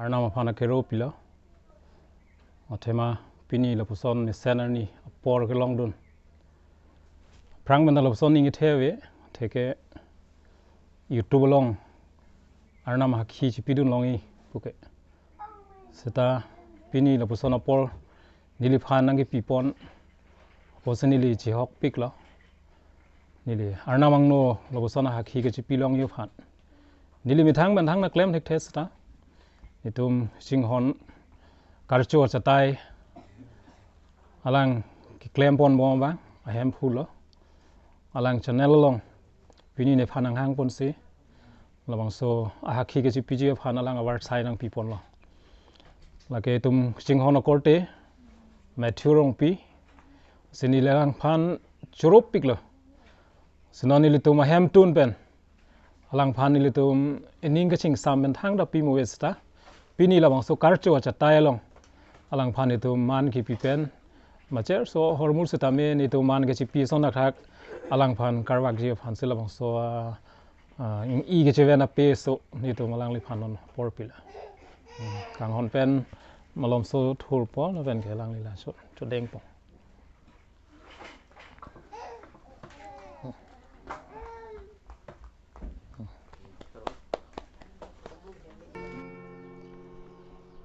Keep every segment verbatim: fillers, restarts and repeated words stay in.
Arnam aphan akero pilo. Athema pini lapuson mesen arni apor kelongdun. Aphrang pen ta lapuson ning kethe ave, atheke YouTube along Arnam ahakhi chipidun longji puke. Seta pini lapuson apor neliphan nangkepipon apotsi neli chihokpiklo. Neli Arnam angno lapuson ahakhi kachipi longji aphan. Neli methang pen thang nangklem thekthe seta netum chinghon karcho achatai alang keklem ponbom abang ahemphu lo. Alang channel along pini nephan nanghang ponsi labangso ahakhi kachipiji aphan alang avarsai nangpiponlo. Lake itum chinghon akorte Matthew Rongpi, si neli alangphan chorop piklo. Si non nelitum ahemtun pen alangphan nelitum ining kachingsam pen thangta pimu ave seta pini labangso karcho achatai along alangphan netum man kepi pen macherso ahormu setame netum man kachipi ason akhak alangphan karvakji aphansi labangso, ah, ah, ing-i kacheven apeso netum alangliphan non apor pilo. Hmm, kanghon pen malomso thurpo lapen ke alangli laso chodengpo.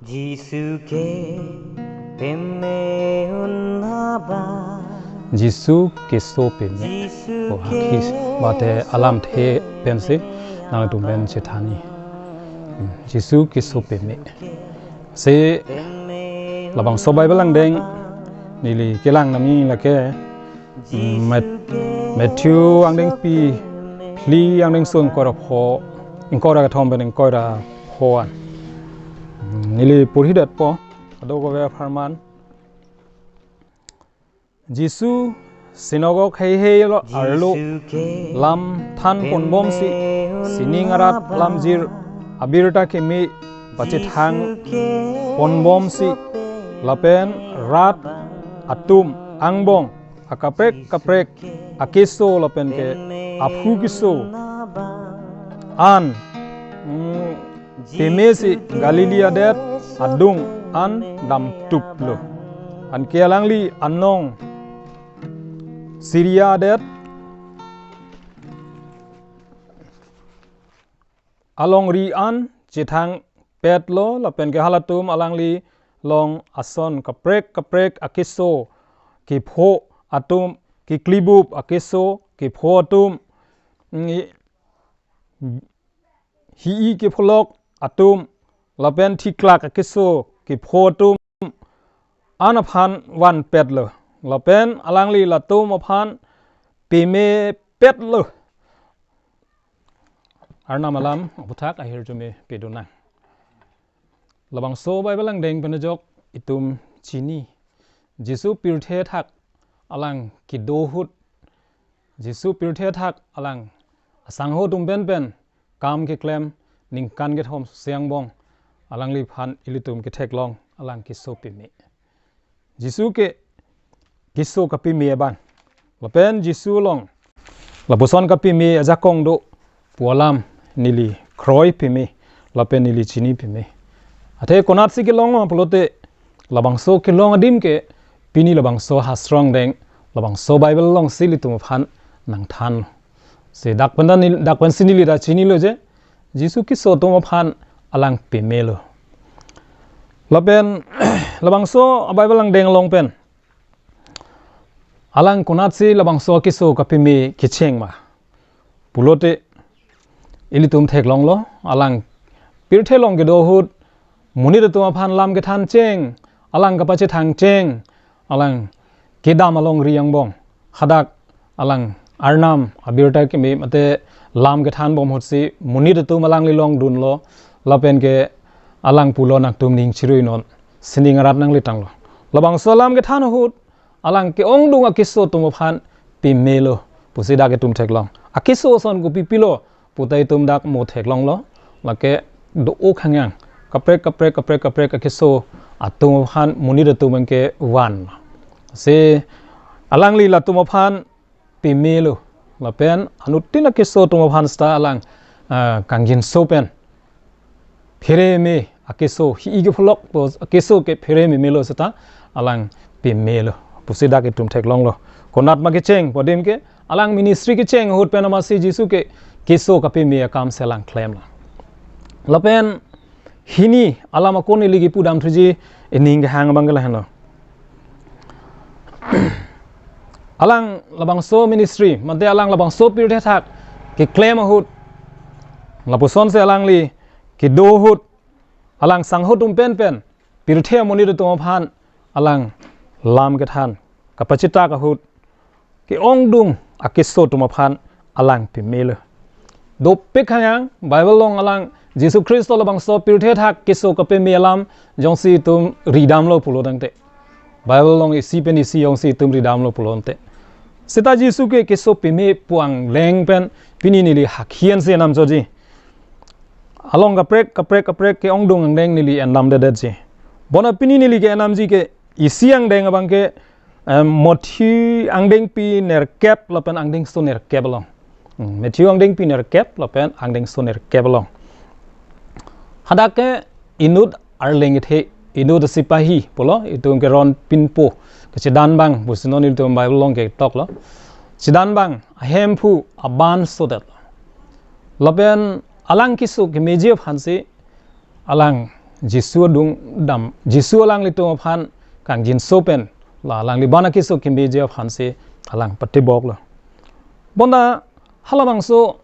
Jisu ke peme un abang. Jisu keso peme. Jisu Oh, hakhi keso mate alamthe pensi nangtum pen chethanji. Hmm, Jisu keso peme. Si labangso Bible angdeng neli kelang nangji lake, mm, Mat-, Matthew angdengpi phli angdengso ingkoi ra pho, ingkoi ra kethom pen ingkoi ra pho an. Mm, neli porhidetpo, kadokave apharman. Jisu sinagog heihei arlo lam than ponbomsi sining arat lamjir abirta keme pachethang ponbomsi lapen rat atum angbong akaprek kaprek akeso lapen ke aphu keso an, mm, pemesi Galilee adet adung an damtuplo. Anke alangli anong Syria adet alongri an chethangpetlo, lapen ke halatum alangli long ason kaprek kaprek akeso kepho atum, keklibup akeso kepho atum, mm, hi-i kepholok atum, lapen thiklak akeso kepho atum an aphan vanpetlo. Lapen alangli latum aphan pemepetlo. Arnam alam aphuthak ahirjume pedun nang. Labangso Bible angdeng pen ajok itum chini. Jisu pirthe athak alang kedo ahut, Jisu pirthe athak alang asangho atum pen pen kam keklem ningkan kethom si angbong alangliphan ilitum ketheklong alang keso peme. Jisu ke keso kapeme abang. Lapen Jisu along lapuson kapeme ajakong do pu alam neli kroi peme lapen neli chini peme. Athe konatsi kelong ma pulote labangso kelong adim ke pini labangso hastro angdeng, labangso Bible alongsi ilitum aphan nangthan. Si dak pen ta nel-, dak pensi neli ta chinilo je, Jisu keso atum aphan alang pemelo. Lapen labangso Bible angdeng along pen alang konatsi labangso keso kapeme kecheng ma pulote ilitum theklonglo, alang pirthe along kedo ahut monit atum aphan lam kethan cheng, alang kapachethang cheng, alang kedam alongri angbong hadak alang Arnam abirta keme mate lam kethanbom ahutsi monit atum alangli along dunlo, lapen ke alang pulo nangtum ning chiruinon, sining arat nanglitanglo. Labangso lam kethan ahut alang ke-ongdung akeso atum aphan pemelo pusi dak itum theklong. Akeso ason kopi pilo puta itum dak mo theklonglo. Lake do-o khangyang kaprek kaprek kaprek kaprek akeso atum aphan monit atum anke van. Si alangli latum aphan pemelo. Lapen anuttin akeso atum aphan seta alang, ah, kangjinso pen phereme akeso hi-i kepholok, pu akeso ke phere memelo seta alang pemelo pusi dak itum theklonglo. Konat ma kecheng pu adim ke, alang ministry kecheng ahut pen amatsi Jisu ke keso kapeme akam si alang klemlo. Lapen hini alam ako neli kipudam thuji, ining kehang abang ke lahenlo. Alang labangso ministry, mate alang labangso pirthe athak keklem ahut, lapusonsi alangli kedo ahut, alang sangho atum penpen, pirthe amonit atum aphan alang lam kethan, kapachitak ahut, ke-ongdung akeso atum aphan alang pemelo. Dopik hangyang, Bible along alang Jisu Khristo labangso pirthe athak keso kapeme alam jongsi itum ridamlo pulo tangte, Bible along isi pen isi jongsi itum ridamlo pulo tangte, seta Jisu ke keso peme pu angleng pen pini neli hakhian si enam choji. Along kaprek, kaprek, kaprek ke-ongdung angdeng neli endamdedetji. Bonta pini neli ke-enamji ke isi angdeng abang ke, em, Matthew angdengpi nerkep lapen angdengso nerkep along. Hmm, Matthew angdengpi nerkep lapen angdengso nerkep along. Hadak ke inut arleng kethe, inut asipahi pulo, itum ke ron pinpo, kechedan abang pusi non itum Bible along ketoklo. Chedan abang ahemphu aban sodet. Lapen alang keso kemeji aphansi alang Jisu adung dam, Jisu alanglitum aphan kangjinso pen, la alangli aban akeso kemeji aphansi alang patiboklo. Bonta halabangso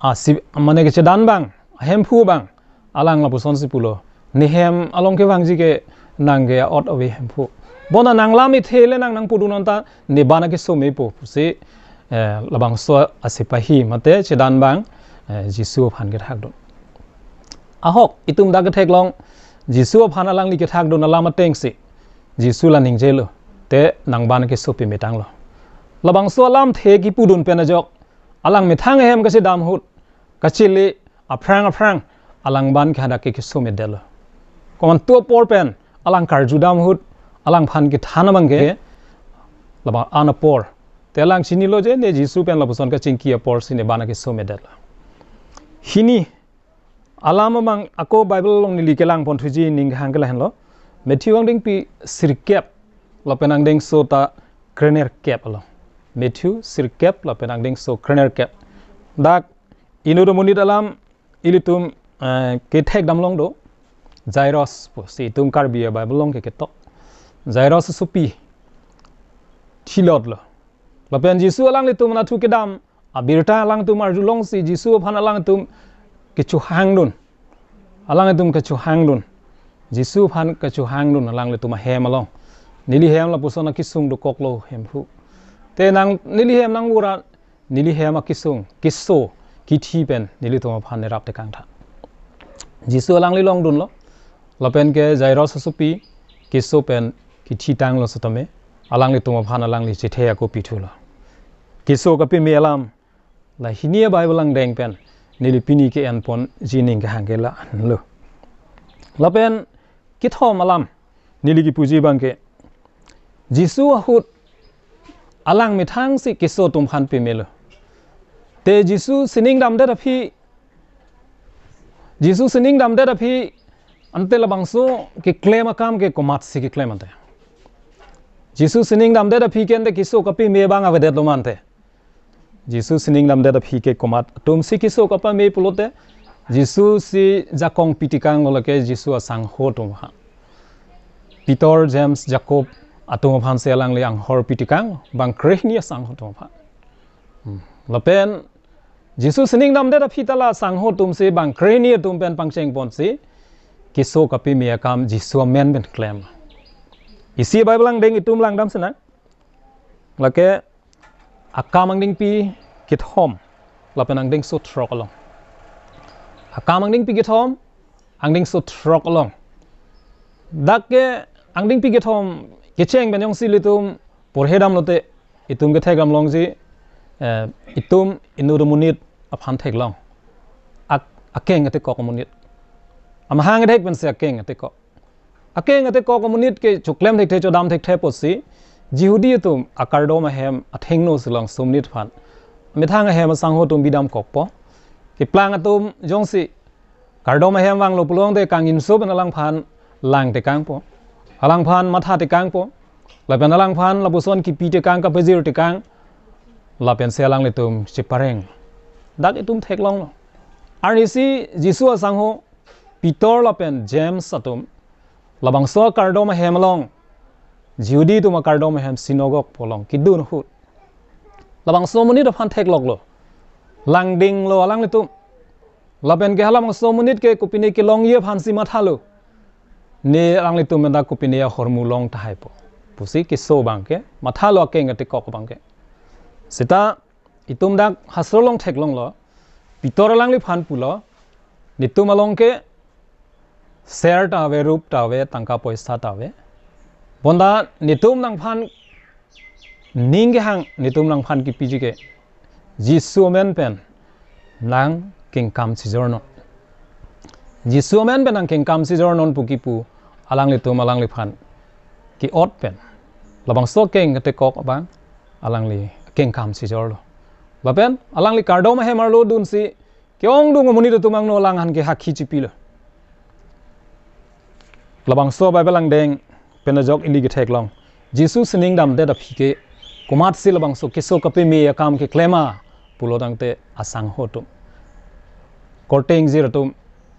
asi, mane kechedan abang, ahemphu abang, alang lapusonsi pulo, "Ne hem along kevangji ke nang ke a'ot ave hemphu. Bonta nang lam ithe le nang nangpudun non ta ne aban akeso mepo," pusi, eh, labangso asipahi mate chedan abang, eh, Jisu aphan kethakdun. Ahok, itum dak ketheklong, Jisu aphan alangli kethakdun alam atengsi Jisu la ningjelo, "Te nang aban keso pemetanglo." Labangso alamthe kipudun pen ajok, alang methang ahem kachedam ahut, kachele aphrang aphrang, alang aban ke hadak ke keso medetlo. Komantu apor pen alang karjudam ahut, alangphan kethan abang ke, labang an apor, te alang chinilo je ne Jisu pen lapuson kachingki aporsi ne aban keso medetlo. Hini alam abang ako Bible along neli kelang pon thuji ning kehang ke lahenlo. Matthew angdengpi sirkep lapen angdengso ta krenerkep along. Matthew sirkep lapen angdengso krenerkep. Dak inut amonit alam ilitum, eh, kethekdam long do. Jairus pusi itum Karbi a-Bible along ke ketok. Jairus asopi thilotlo. Lapen Jisu alanglitum anatthu kedam abirta alangtum arjulongsi Jisu aphan alangtum kechohangdun. Alangtum kechohangdun. Jisu aphan kechohangdun alanglitum ahem along. "Neli hem lapuson akesung dokoklo hemphu. Te nang neli hem nang vura, neli hem akesung, keso, kithi pen nelitum aphan nerap tekangtha." Jisu alangli longdunlo. Lapen ke Jairus asopi keso pen kithitanglo setame, alanglitum aphan alangli chethe ako pithulo. Keso kapeme alam, la hini a-Bible angdeng pen neli pini ke-en ponji ning kehang ke lahenlo. Lapen kethom alam neli kipuji abang ke, Jisu ahut alang methangsi keso atum aphan pemelo. Te Jisu sining damdet aphi, Jisu sining damdet aphi, ante labangso keklem akam ke komatsi keklem ante? Jisu sining damdet aphi ke ante keso kapeme abang avedetlo ma ante? Jisu sining damdet aphi ke komat atumsi keso kapame pulote, Jisu si jakong pitekanglo lake Jisu asangho atum aphan. Peter, James, Jacob atum aphansi alangli anghor pitekang, bang krehini asangho atum aphan. Hmm. Lapen Jisu sining damdet aphi ta la asangho atumsi bang krehini atum pen pangcheng ponsi keso kapeme akam Jisu amen pen klem. Isi Bible angdeng itum langdam sinang. Lake Akam angdengpi kethom lapen angdengso throk along. Akam angdengpi kethom, angdengso throk along. Dak ke angdengpi kethom kecheng pen jongsi ilitum porhedam lote, itum kethekdam longji, eh, itum inut amonit aphan theklong. Ak-, akeng atekok amonit. Amahang thek pensi akeng atekok. Akeng atekok amonit ke choklem thekthe chodam thekthe apotsi, Jihudi atum akardom ahem athengno si long sumnit aphan methang ahem asangho atum bidamkokpo. Keplang atum jongsi kardom ahem vanglo pulote kangjinso pen alangphan lang tekangpo. Alangphan matha tekangpo. Lapen alangphan lapuson kipi tekang, kapajir tekang. Lapensi alanglitum chepareng. Dak itum theklonglo. Arnisi Jisu asangho Peter lapen James atum labangso kardom ahem along, Jihudi atum akardom ahem sinagog pu along kedun ahut, labangso amonit aphan thekloklo. Langdinglo alanglitum. Lapen ke halabangso amonit ke kopine kelongji aphansi mathalo. Ne alanglitum pen ta kopine ahormu long tahaipo pusi keso abangke mathalo, akeng katekok abangke. Seta itum dak hastro along theklonglo. Peter alangliphan pulo, netum along ke ser ta ave, rup ta ave, tangka poisa ta ave. Bonta netum nangphan ning kehang, netum nangphan kipiji ke Jisu amen pen nang kengkam chijornon. Jisu amen pen nang kengkam chijornon pu kipu alanglitum alangliphan ke-ot pen labangso akeng katekok abang alangli kengkam chijorlo. Lapen alangli kardom ahem arlo dunsi ke-ongdung amonit atum angno alangphan ke hakhi chipilo. Labangso Bible angdeng pen ajok ili ketheklong. Jisu sining damdet aphi ke komatsi labangso keso kapeme akam keklem ma pulo tangte asangho atum, korte ingjir atum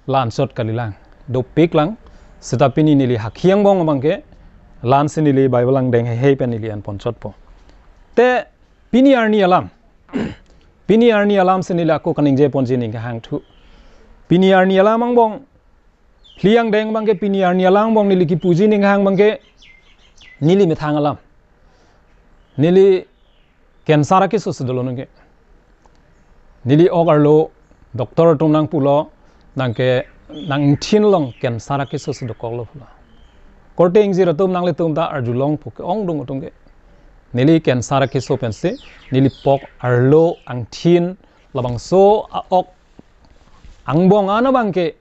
la-anchot kalilang, dopiklang. Seta pini neli hakhi angbong abangke la-ansi neli Bible angdeng heihei pen neli enponchotpo. Te pini arni alam, pini arni alamsi neli ako kaningje ponji ning kehangthu. Pini arni alam angbong, phli angdeng abangke pini arni alam angbong neli kipuji ning kehang abangke neli methang alam. Neli cancer akeso si dolo nangke. Neli ok arlo doctor atum nangpulo, nangke nang ingthin along cancer akeso si dokoklo pulo. Korte ingjir atum nanglitum ta arjulongpo ke-ongdung atum ke. Neli cancer akeso pensi neli pok arlo angthin labangso a-ok angbong an abangke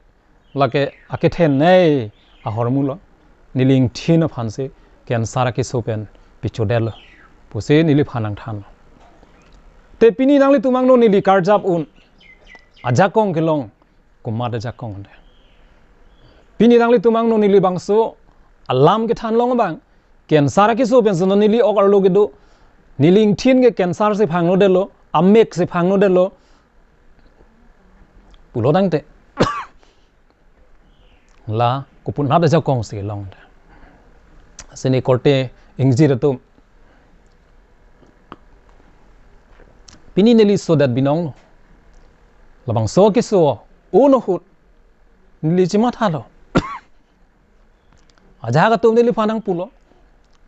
lake akethenei ahormulo, neli ingthin aphansi cancer akeso pen pichodetlo pusi neliphan nangthan. Te pini nanglitum angno neli karjap un ajakong kelong komat ajakong de. Pini nanglitum angno neli bangso alam kethan long abang, cancer akeso pensi non neli ok arlo kedo, neli ingthin ke cancer si phangnodetlo, amek si phangnodetlo pulo tangte la kopunat ajakong si long. Sini korte ingjir atum, pini neli sodet binong, labangso keso un ahut neli chemathalo. Ajahak atum neliphan nangpulo,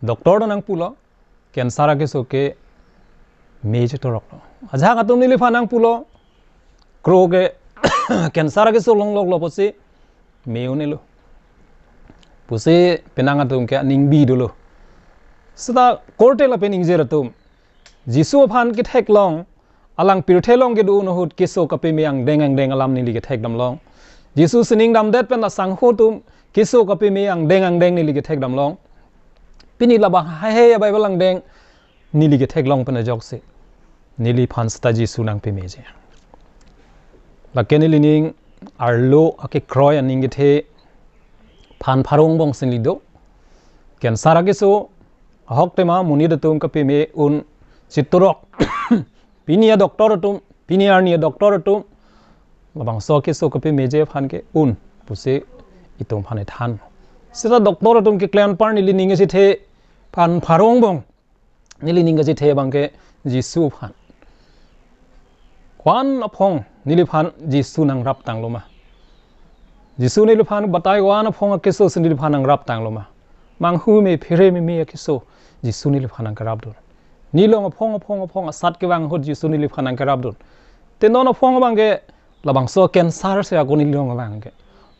doctor ta nangpulo, cancer akeso ke me chetoroklo. Ajahak atum neliphan nangpulo, kro ke cancer akeso longloklo pusi me un-elo pusi penang atum ke aning bi dolo. Seta korte lapen ingjir atum, Jisu aphan ketheklong, alang pirthe along kedo un ahut keso kapeme angdeng angdeng alam neli kethekdamlong. Jisu sining damdet pen asangho atum keso kapeme angdeng angdeng neli kethekdamlong. Pini labang heihei a-Bible angdeng neli ketheklong pen ajoksi neliphan seta Jisu nangpemeji. Lake nelining arlo akekroi aning kethe phan pharo angbong si neli do. Cancer akeso ahok tema monit atum kapeme un chitorok. Pini a-doctor atum, pini arni a-doctor atum labangso keso kapemeji aphan ke un pusi itum aphan ethan. Seta doctor atum keklem anpar nelining kachethe phan pharo angbong nelining kachethe abangke Jisu aphan. Ko-an aphong neliphan Jisu nangraptanglo ma? Jisu neliphan batai ko-an aphong akeso si neliphan nangraptanglo ma? Manghu me phere meme akeso Jisu neliphan nangkerapdun. Nelilong aphong aphong aphong asat kevang ahut Jisu neliphan nangkerapdun. Te non aphong abangke labangso cancer si ako nelilong abangke.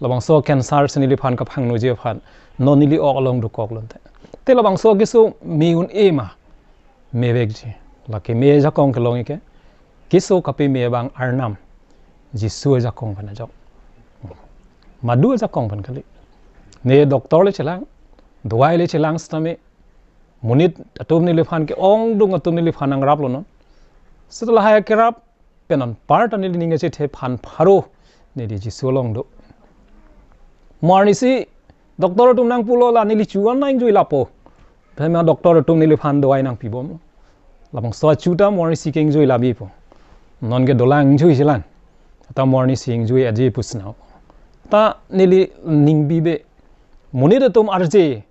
Labangso cancer si neliphan kaphangnoji aphan non neli ok along dokoklo te. Te labangso keso me un-e ma? Mevekji. Lake me ajakong kelong ke keso kapeme abang Arnam Jisu ajakong pen ajok. Madu ajakong pen kali. Ne doctor le chelang, dawai le chelang setame monit atum neliphan ke-ongdung atum neliphan nangraplo non. Seta lahai kerap pen anpar ta nelining kachethe phan pharo neli Jisu along do. Mo arnisi doctor atum nangpulo la neli chu an nang ingjui lapo. Pen ma doctor atum neliphan dawai nangpibom. Labangso achu ta mo arnisi ke ingjui labipo. Non ke dolang ingjui chelang. Ta mo arnisi ingjui aji pusnao. Ta neli ning bibe. Monit atum arje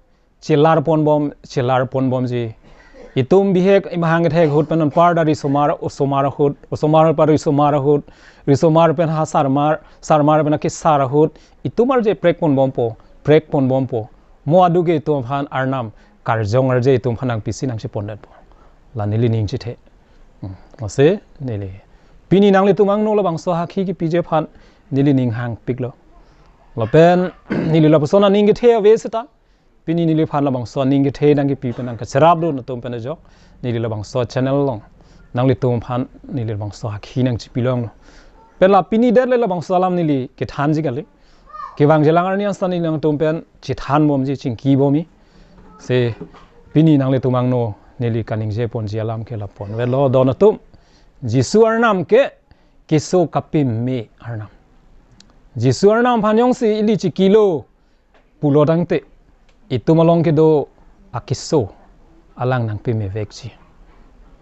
chelar ponbom, chelar ponbomji. Itum bihek imahang thek ahut pen anpar ta risomar, osomar ahut, osomar pen risomar ahut, risomar pen ha sarmar, sarmar pen akesar ahut. Itum arje prek ponbompo, prek ponbompo. Mo adu ke itum aphan arnam karjong arje itum aphan nangpisi nangchepondetpo. La neli ning chethe. Hmm. Lasi neli. Pini nanglitum angno labangso hakhi kepiji aphan neli ning hangpiklo. Lapen neli lapuson aning kethe ave seta. Pini neliphan labangso aning kethe nangkepi pen nangkacherapdun atum pen ajok. Neli labangso channel along nanglitum aphan neli labangso hakhi nangchepi longlo. Pen la pini det le labangso alam neli kethanji kali. Kevangji lang arni ansa neli nangtum pen chethanbomji chingkibomji. Lasi pini nanglitum angno neli kaningje ponji alam ke la ponvelo don atum. Jisu arnam ke keso kapeme arnam. Jisu arnam aphan jongsi ili chikilo pulo tangte itum along kedo akeso alang nangpemevekji.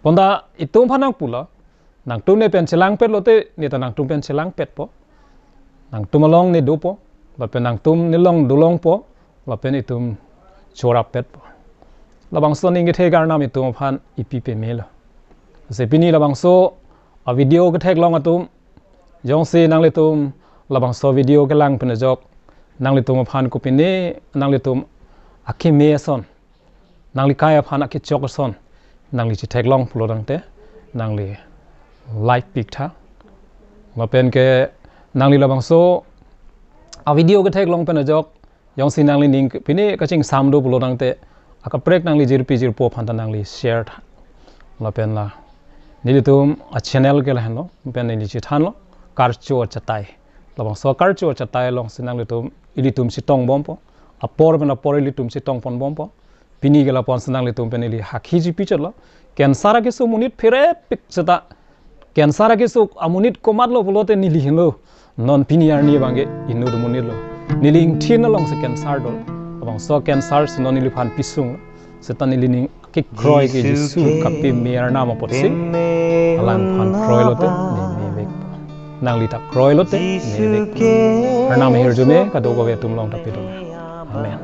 Bonta itum aphan nangpulo, nangtum ne pen chelangpet lote, ne ta nangtum pen chelangpetpo. Nangtum along ne dopo, lapen nangtum nelong dolongpo, lapen itum chorappetpo. Labangso aning kethe ke arnam itum aphan ipi pemelo. Lasi pini labangso avideo ketheklong atum, jongsi nanglitum labangso video kelang pen ajok, nanglitum aphan kopine, nanglitum akeme ason, nangli kai aphan akechok ason nangli chetheklong pulo tangte nangli like piktha. Lapen ke nangli labangso avideo ketheklong pen ajok, jongsi nangli ning ke-, pine kachingsam do pulo tangte akaprek nangli jirpi jirpo aphan ta nangli share tha. Lapen la nelitum achannel ke lahenlo, pen neli chethanlo, Karcho Achatai. Labangso Karcho Achatai alongsi nanglitum ilitum chetongbompo. Apor pen apor ilitum chetongponbompo. Pini ke lapuson si nanglitum pen ili hakhi chepi chotlo. Cancer akeso monit pherepik seta. Cancer akeso amonit komatlo pulote neli henlo. Non pini arni abangke inut monitlo. Neli ingthin alongsi cancer dolo. Labangso cancer si non neliphan pisung. Seta neli ning kekroi ke Jisu kapeme arnam apotsi alangphan kroilote ne mevek. Nangli ta kroilote ne vek. Arnam ahirjume kadokave atum along ta pidun. Amen.